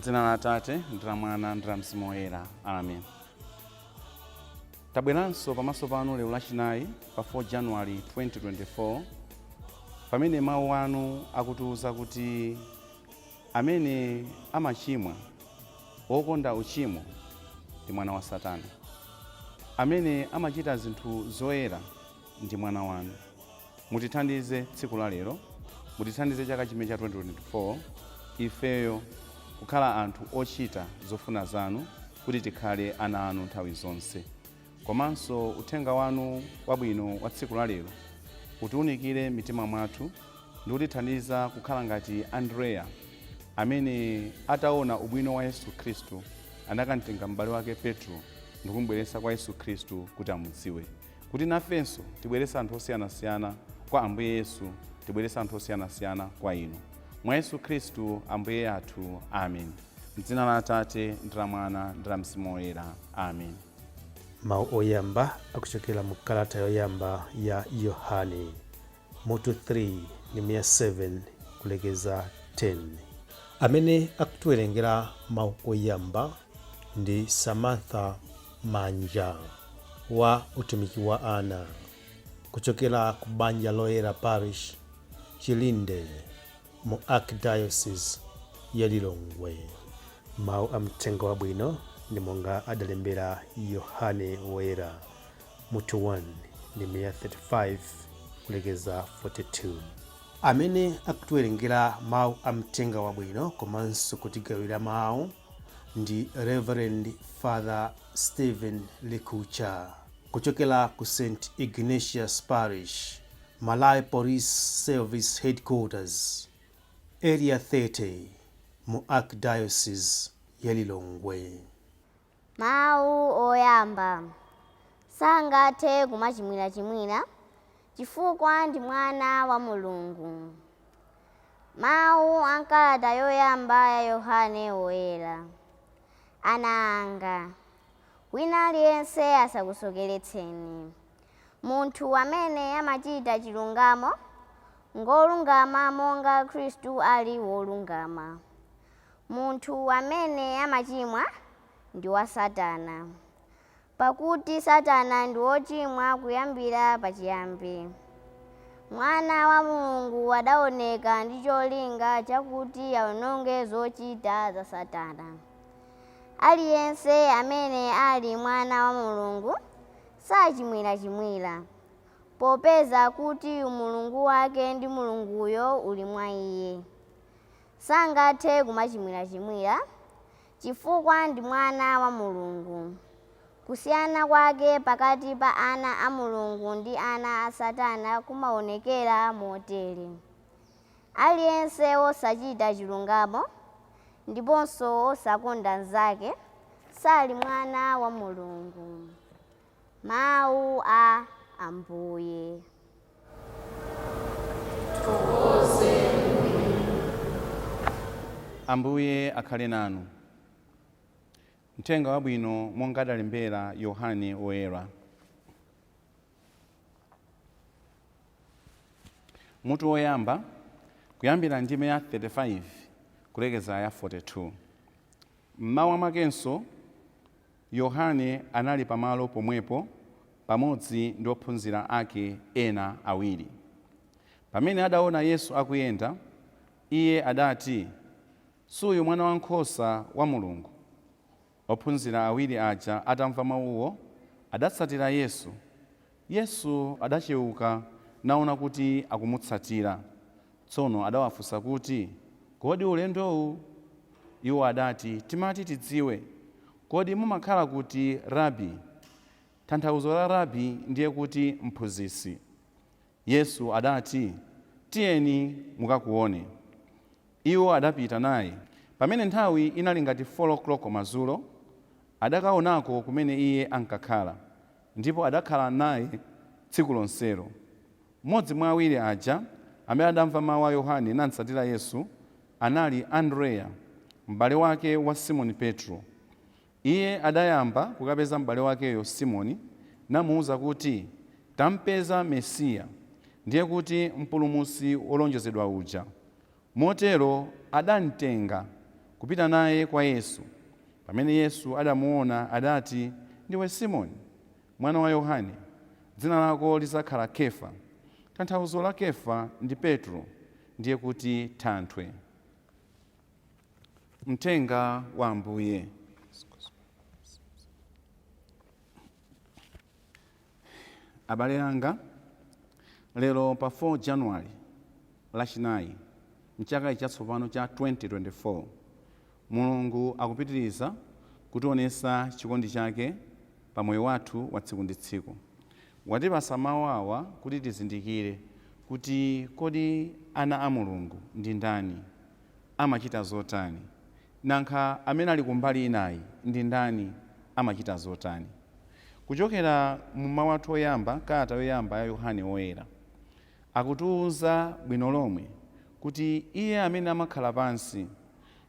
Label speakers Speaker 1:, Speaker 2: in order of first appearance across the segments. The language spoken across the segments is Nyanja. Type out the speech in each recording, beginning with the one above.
Speaker 1: M'dzina la Atate, ndi la Mwana, ndi la Mzimu Woyera. Amen. Tabweranso pamaso panu lero Lachinayi pa 4 January 2024, pamene mawu anu akutiuza kuti amene amachimwa, wokonda uchimo, ndi mwana wa Satana. Amene amachita zinthu zoyera ndi mwana wanu. Mutithandize tsiku la lero, mutithandize chaka chimene cha 2024, ifeyo kukhala anthu ochita zofuna zanu kuti tikhale ana anu nthawi zonse. Komanso uthenga wanu wabwino wa tsiku la lero utiunikire m'mitima mwathu ndi kutithandiza kukhala ngati Andreya amene ataona ubwino wa Yesu Khristu anakamtenga m'bale wake Petro ndikumubweretsa kwa Yesu Khristu kuti amudziwe. Kuti nafenso tibweretse anthu osiyanasiyana kwa Ambuye Yesu, tibweretse anthu osiyanasiyana kwa Inu. Mwa Yesu Khristu Ambuye athu. Amen. M'dzina la Atate, ndi la Mwana, ndi la Mzimu Woyera. Amen.
Speaker 2: Mawu oyamba akuchokera mu kalata yoyamba ya Yohane, mutu 3 ndime ya 7 kulekeza 10. Amene akutiwerengera mawu oyamba ndi Samantha Manja wa utumiki wa ana kuchokera ku Banja Loyera Parish, Chilinde mu Archdiocese ya Lilongwe. Mawu a Mthenga Wabwino ndi monga adalembera Yohane Woyera, mutu 1 ndime ya 35 kulekeza 42. Amene akutiwerengera mawu a Mthenga Wabwino komanso kutigawira mawu ndi Rev. Father Stephen Likucha kuchokera ku St Ignatius Parish, Malawi Police Service Headquarters, Area 30 mu Archdiocese ya Lilongwe.
Speaker 3: Mawu oyamba, Sangathe kumachimwirachimwira chifukwa ndi mwana wa Mulungu. Mawu a m'kalata yoyamba ya Yohane Woyera. Ana anga, wina aliyense asakusokeretseni. Munthu amene amachita chilungamo ngolungama monga Khristu ali wolungama. Munthu amene amachimwa ndi wa Satana, pakuti Satana ndi wochimwa kuyambira pachiyambi. Mwana wa Mulungu adaoneka ndi cholinga chakuti aononge zochita za Satana. Aliyense amene ali mwana wa Mulungu sachimwirachimwira, popeza kuti umulungu wake ndi Mulunguyo uli mwa iye. Sangathe kumachimwirachimwira, chifukwa ndi mwana wa Mulungu. Kusiyana kwake pakati pa ana a Mulungu ndi ana a Satana kumaonekera motere. Aliyense wosachita chilungamo ndiponso wosakonda mnzake sali mwana wa Mulungu. Mawu a Ambuye.
Speaker 1: Ambuye akhale nanu. Mthenga Wabwino monga adalembera Yohane Woyera. Mutu woyamba, kuyambira ndime ya 35 kulekeza ya 42. M'mawa mwakenso Yohane anali pamalo pomwepo pamodzi ndi ophunzira ake ena awiri. Pamene adaona Yesu akuyenda, iye adati, Suyu Mwanawankhosa wa Mulungu! Ophunzira awiri aja atamva mauwo, adatsatira Yesu. Yesu adacheuka naona kuti akumutsatira. Tsono adawafunsa kuti, Kodi ulendowu? Iwo adati, Timati tidziwe, kodi mumakhala kuti, Rabi? Tanthauzo la Rabi ndiye kuti Mphunzitsi. Yesu adati, Tiyeni mukakuone. Iwo adapita naye. Pamene nthawi inali ngati 4:00 madzulo, adakaonako kumene Iye ankakhala, ndipo adakhala naye tsiku lonselo. Mmodzi mwa awiri aja, amene adamva mau a Yohane namtsatira Yesu, anali Andreya, mbale wake wa Simoni Petro. Iye adayamba kukapeza mbale wakeyo Simoni, namuuza kuti, Tampeza Mesiya, ndiye kuti Mpulumutsi wolonjezedwa uja. Motero adamtenga. kupita naye kwa Yesu. Pamene Yesu adamuona adati, "Ndiwe Simoni mwana wa Yohane, dzina lako lidzakhala Kefa." Tanthauzo la Kefa ndi Petro, ndiye kuti thanthwe. Mthenga wa Ambuye. Abale anga, lero pa 4 January, Lachinayi, mchaka chatsopano cha 2024, Mulungu akupitiriza kutionetsa chikondi chake pa moyo wathu wa tsiku ndi tsiku. Watipasa mawu awa kuti tizindikire kuti kodi ana a Mulungu ndi ndani, amachita zotani, nankha amene ali kumbali inayi ndi ndani, amachita zotani. Kuchokera mu mawu athu oyamba, kalata yoyamba ya Yohane Woyera, akutiwuza bwino lomwe kuti iye amene amakhala pansi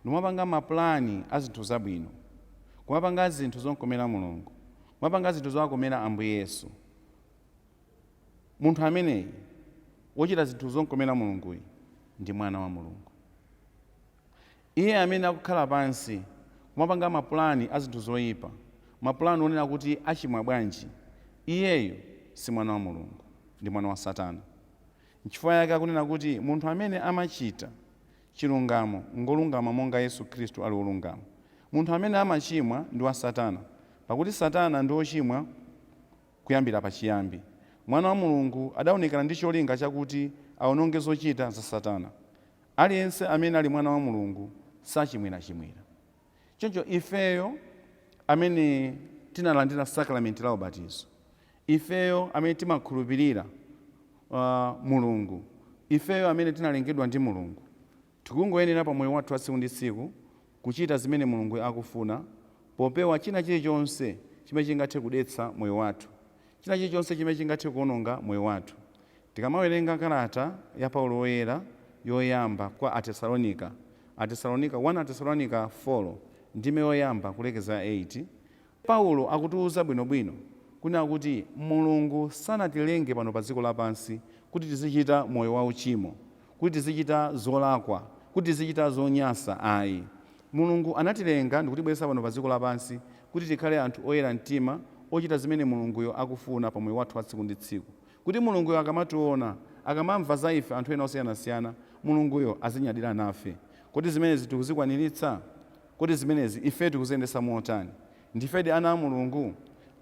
Speaker 1: ndimapanga mapulani a zinthu zabwino, kumapanga zinthu zokomera Mulungu, kumapanga zinthu zowakomera Ambuye Yesu, munthu ameneyi wochita zinthu zokomera Mulunguyi ndi mwana wa Mulungu. Iye amene akukhala pansi kumapanga mapulani a zinthu zoyipa, mapulani onena kuti achimwa bwanji, iyeyo si mwana wa Mulungu, ndi mwana wa Satana. Nchifukwa yake akunena kuti munthu amene amachita chilungamo ngolungama monga Yesu Khristu ali wolungama. Munthu amene amachimwa ndi wa Satana, pakuti Satana ndi wochimwa kuyambira pachiyambi. Mwana wa Mulungu adaonekera ndi cholinga chakuti aononge zochita za Satana. Aliyense amene ali mwana wa Mulungu sachimwirachimwira. Choncho ifeyo amene tinalandira sakramenti la ubatizo, ifeyo amene timakhulupirira Mulungu, ifeyo amene tinalengedwa ndi Mulungu, tikungoyenera pa moyo wathu wa tsiku ndi tsiku kuchita zimene Mulungu akufuna, popewa china chilichonse chimene chingathe kudetsa moyo wathu, china chilichonse chimene chingathe kuononga moyo wathu. Tikamawerenga kalata ya Paulo Woyera yoyamba kwa Atesalonika, Atesalonika 1 Atesalonika 4 ndime yoyamba kulekeza 8, Paulo akutiwuza bwinobwino kunena kuti Mulungu sanatilenge pano pa dziko lapansi kuti tizichita moyo wauchimo, kuti tizichita zolakwa, kuti tizichita zonyasa ayi. Mulungu anatilenga ndikutibweretsa pano pa dziko lapansi kuti tikhale anthu oyera mtima, ochita zimene Mulunguyo akufuna pa moyo wathu wa tsiku ndi tsiku, kuti Mulunguyo akamationa, akamamva za ife anthu ena osiyanasiyana, Mulunguyo azinyadira nafe. Kodi zimenezi tikuzikwaniritsa? Kodi zimenezi ife tikuziyendetsa motani? Ndifedi ana a Mulungu?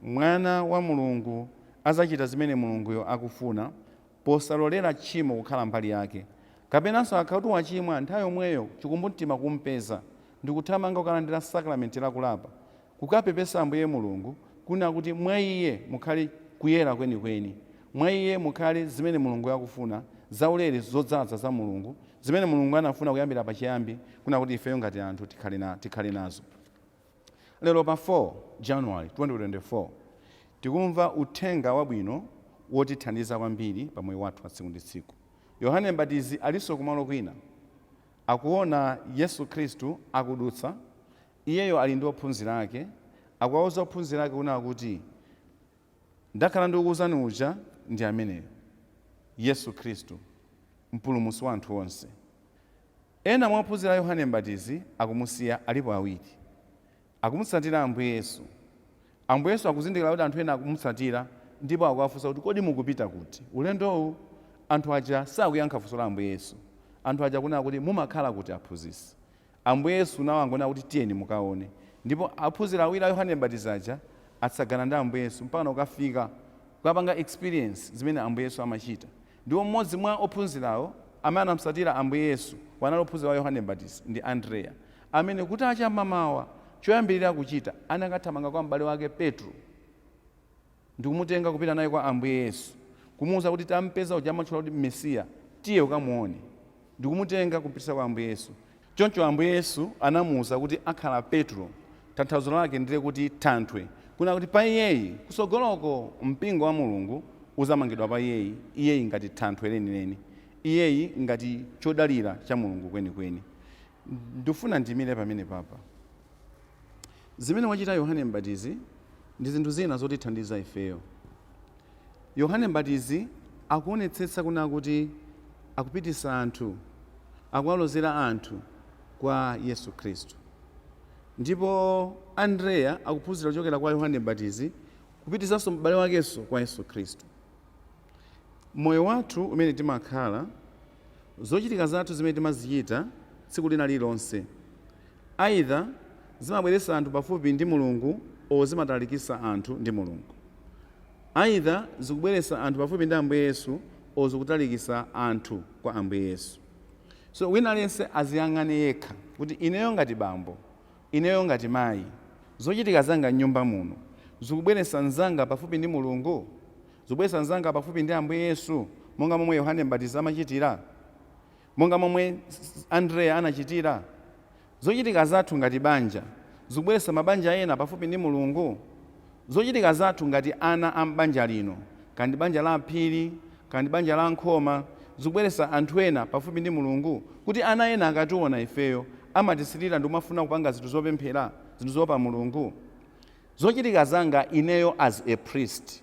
Speaker 1: Mwana wa Mulungu azachita zimene Mulunguyo akufuna posalolera tchimo kukhala mbali yake, kapenanso akakhala kuti wachimwa, nthawi yomweyo chikumbumtima kumpeza ndikuthamanga kukalandira sakramenti lakulapa, kukapepesa Ambuye Mulungu kunena kuti mwa iye mukhale kuyera kwenikweni, mwa iye mukhale zimene Mulungu akufuna, zaulere zodzaza za Mulungu, zimene Mulungu anafuna kuyambira pachiyambi kunena kuti ifeyo ngati anthu tikhale nazo. Lero pa 4 January 2024 tikumva uthenga wabwino wotithandiza kwambiri pa moyo wathu wa tsiku ndi tsiku. Yohane Mbatizi alinso kumalo kwina, akuona Yesu Khristu akudutsa. Iyeyo ali ndi ophunzira ake, akuwauza ophunzira ake kunena kuti ndakhala ndikukuwuzani uja ndi ameneyo, Yesu Khristu, mpulumutsi wa anthu onse. Ena mwa ophunzira a Yohane Mbatizi akumusiya, alipo awiri akumutsatira Ambuye Yesu. Ambuye Yesu akuzindikira kuti anthu ena akumutsatira ndipo akuwafunsa kuti kodi mukupita kuti ulendowu? Anthu aja sakuyankha funso la Ambuye Yesu. Anthu aja akunena kuti mumakhala kuti, aphunzitsi? Ambuye Yesu nawo angonena kuti tiyeni mukaone. Ndipo ophunzira awiri a Yohane Mbatizi aja atsagana ndi Ambuye Yesu mpaka kukafika kukapanga experience zimene Ambuye Yesu amachita. Ndipo mmodzi mwa ophunzirawo amene anamutsatira Ambuye Yesu, wanali ophunzira wa Yohane Mbatizi, ndi Andreya, amene kutacha mmamawa choyambirira kuchita anakathamanga kwa m'bale wake Petro ndikumutenga kupita naye kwa Ambuye Yesu, kumuwuza kuti tampeza uja amatchula kuti Mesiya, tiye ukamuone, ndikumutenga kumpititsa kwa Ambuye Yesu. Choncho Ambuye Yesu anamuwuza kuti akhala Petro, tanthauzo lake ndiye kuti thanthwe, kunena kuti pa iyeyi kusogoloko mpingo wa Mulungu uzamangidwa pa iyeyi, iyeyi ngati thanthwe lenileni, iyeyi ngati chodalira cha Mulungu kwenikweni. Ndifuna ndimire pamene papa. Zimene wachita Yohane Mbatizi ndi zinthu zina zotithandiza ifeyo. Yohane Mbatizi akuonetsetsa kunena kuti akupitisa anthu, akuwalozera anthu kwa Yesu Khristu. Ndipo Andreya akuphunzira kuchokera kwa Yohane Mbatizi, kupitizanso m'bale wakenso kwa Yesu Khristu. Moyo wathu umene timakhala, zochitika zathu zimene timazichita tsiku lina lililonse, either zimabweretsa anthu pafupi ndi Mulungu o zimatalikitsa anthu ndi Mulungu. Either zikubweretsa anthu pafupi ndi Ambuye Yesu o zikutalikitsa anthu kwa Ambuye Yesu. So wina aliyense aziyang'ane yekha kuti ineyo ngati bambo, ineyo ngati mayi, zochitika zanga m'nyumba muno zikubweretsa mnzanga pafupi ndi Mulungu, zikubweretsa mnzanga pafupi ndi Ambuye Yesu, monga momwe Yohane Mbatizi amachitira, monga momwe Andreya anachitira. Zochitika zathu ngati banja zikubweretsa mabanja ena pafupi ndi Mulungu. Zochitika zathu ngati ana a m'banja lino, kandi banja la Phiri, kandi banja la Nkhoma, zikubweretsa anthu ena pafupi ndi Mulungu, kuti ana ena akationa ifeyo amatisirira ndi kumafuna kupanga zinthu zopemphera, zinthu zopa Mulungu. Zochitika zanga ineyo as a priest,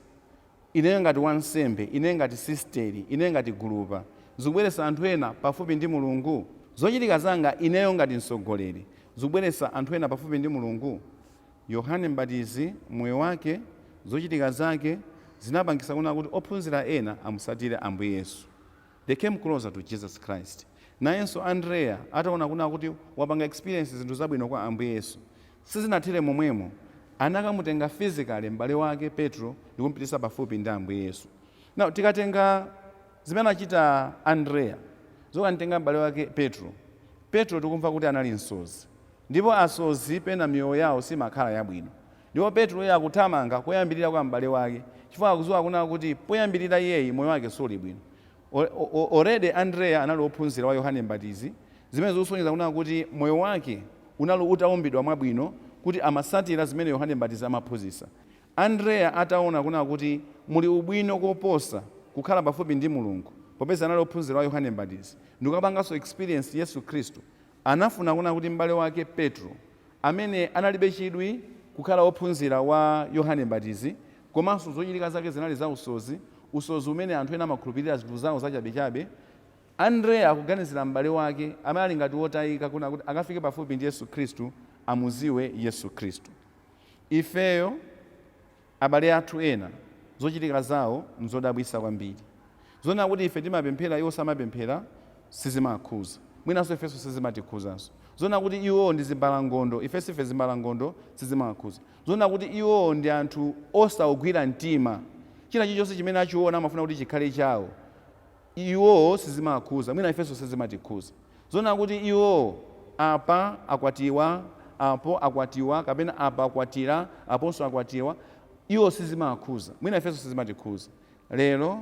Speaker 1: ineyo ngati wansembe, ineyo ngati sisteri, ineyo ngati gulupa, zikubweretsa anthu ena pafupi ndi Mulungu. Zochitika zanga ineyo ngati mtsogoleri zikubweretsa anthu ena pafupi ndi Mulungu. Yohane Mbatizi, moyo wake, zochitika zake zinapangisa kuona kuti ophunzira ena amusatire Ambuye Yesu. They came closer to Jesus Christ. Nayenso Andreya ataona kuna kuti wapanga experience zinthu zabwino kwa Ambuye Yesu, sizinathere momwemo, anakamutenga physically m'bale wake Petro ndikumpitisa pafupi ndi Ambuye Yesu. Now tikatenga zimene anachita Andreya zokamtenga m'bale wake Petro, Petro tikumva kuti anali msozi, ndipo asozi pena miyoyo yawo simakhala yabwino. Ndipo Petro iye akuthamanga koyambirira kwa m'bale wake chifukwa akudziwa kuna kuti poyambirira iyeyi moyo wake suli bwino. Already Andreya anali wophunzira wa Yohane Mbatizi, zimene zikusonyeza kuna kuti moyo wake unali utaumbidwa mwabwino kuti amasatira zimene Yohane Mbatizi amaphunzitsa. Andreya ataona kuna kuti muli ubwino koposa kukhala pafupi ndi Mulungu, popeza anali wophunzira wa Yohane Mbatizi ndikukapanganso experience Yesu Khristu, anafuna kuna kuti m'bale wake Petro, amene analibe chidwi kukhala wophunzira wa Yohane Mbatizi, komanso zochitika zake zinali za usozi, usozi umene anthu ena amakhulupirira zinthu zawo zachabechabe, Andreya akuganizira m'bale wake amene ali ngati wotayika kuna kuti akafike pafupi ndi Yesu Khristu, amuziwe Yesu Khristu. Ifeyo abale athu ena zochitika zawo nzodabwitsa kwambiri, zoona kuti ife timapemphera, iwo samapemphera, sizimakhuza, mwinanso ifenso sizimatikhuzanso. Zoona kuti iwo ndi zimbalangondo, ife sife zimbalangondo, sizimakhuza. Zoona kuti iwo ndi anthu osaugwira mtima, china chilichonse chimene achiona amafuna kuti chikhale chawo, iwo sizimakhuza, mwina ifenso sizimatikhuza. Zoona kuti iwo apa akwatiwa, apo akwatiwa, kapena apa akwatira, aponso akwatiwa, iwo sizimakhuza, mwina ifenso sizimatikhuza. Lero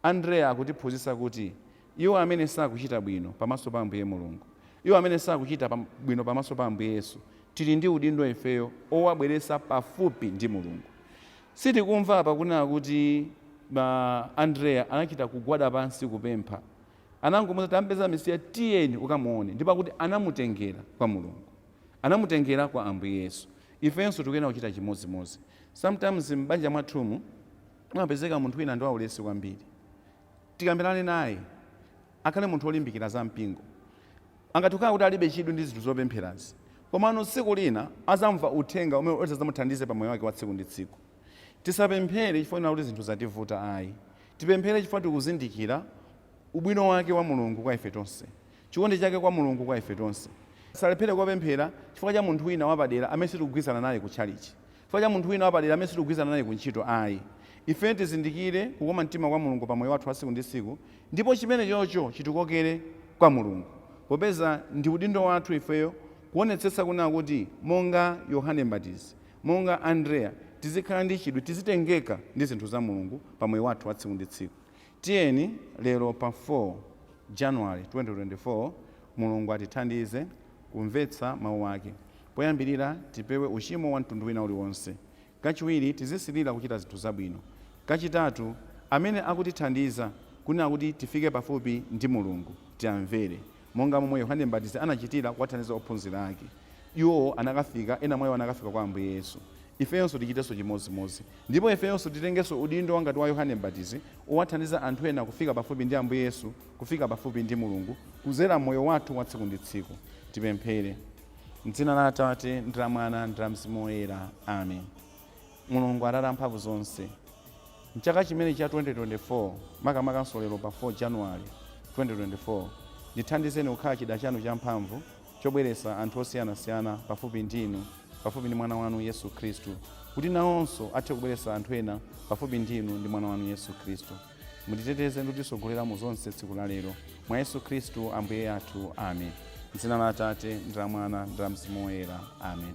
Speaker 1: Andreya akutiphunzitsa kuti iwo amene sakuchita bwino pamaso pa Ambuye Mulungu, iwo amene sakuchita bwino pamaso pa Ambuye Yesu, tili ndi udindo ifeyo owabweretsa pafupi ndi Mulungu. Sitikumva apa kunena kuti Andreya anachita kugwada pansi kupempha. Anangomuuza, tampeza Mesiya, tiyeni ukamuone. Ndipo akuti anamutengera kwa Mulungu, anamutengera kwa Ambuye Yesu. Ifenso tikuyenera kuchita chimodzimodzi. Sometimes m'banja mwathumu mumapezeka munthu wina ndi waulesi kwambiri. Tikambirane naye, akhale munthu wolimbikira za mpingo. Angathe kukhala kuti alibe chidwi ndi zinthu zopempherazi, komano tsiku lina azamva uthenga umene udzamuthandize pa moyo wake wa tsiku ndi tsiku. Tisapemphere chifukwa kuti zinthu zativuta ayi. Tipemphere chifukwa tikuzindikira ubwino wake wa Mulungu kwa ife tonse, chikondi chake kwa Mulungu kwa ife tonse. Tisalephere kupemphera chifukwa cha munthu wina wapadera amene sitikugwirizana naye ku tchalitchi, chifukwa cha munthu wina wapadera amene sitikugwirizana naye ku ntchito ayi. Ife tizindikire kukoma mtima kwa Mulungu pa moyo wathu wa tsiku ndi tsiku, ndipo chimene chocho chitikokere kwa Mulungu, popeza ndi udindo wathu ifeyo kuonetsetsa kunena kuti monga Yohane Mbatizi, monga Andreya, tizikhala ndi chidwi, tizitengeka ndi zinthu za Mulungu pa moyo wathu wa tsiku ndi tsiku. Tiyeni lero pa 4 January 2024 Mulungu atithandize kumvetsa mawu ake. Poyambirira, tipewe uchimo wa mtundu wina uliwonse. Kachiwiri, tizisilira kuchita zinthu zabwino. Kachitatu, amene akutithandiza kunena kuti tifike pafupi ndi Mulungu tiamvere, monga momwe Yohane Mbatizi anachitira kuwathandiza ophunzira ake. Iwowo anakafika, ena mwa iwo anakafika kwa Ambuye Yesu. Ifeyonso tichitenso chimodzimodzi. Ndipo ifeyonso titengenso udindo wangati wa Yohane Mbatizi owathandiza anthu ena kufika pafupi ndi Ambuye Yesu, kufika pafupi ndi Mulungu kudzera moyo wathu wa tsiku ndi tsiku. Tipemphere. M'dzina la Atate, ndi la Mwana, ndi la Mzimu Woyera. Amen. Mulungu Atate amphamvu zonse, mchaka chimene cha 2024, makamakanso lero pa 4 January 2024, ndithandizeni kukhala chida chanu champhamvu chobweretsa anthu osiyanasiyana pafupi ndinu, pafupi ndi mwana wanu Yesu Khristu, kuti nawonso athe kubweretsa anthu ena pafupi ndinu ndi mwana wanu Yesu Khristu. Mutiteteze ndi kutitsogolera mu zonse tsiku la lero, mwa Yesu Khristu Ambuye athu. Amen. M'dzina la Atate, ndi la Mwana, ndi la Mzimu Woyera. Amen.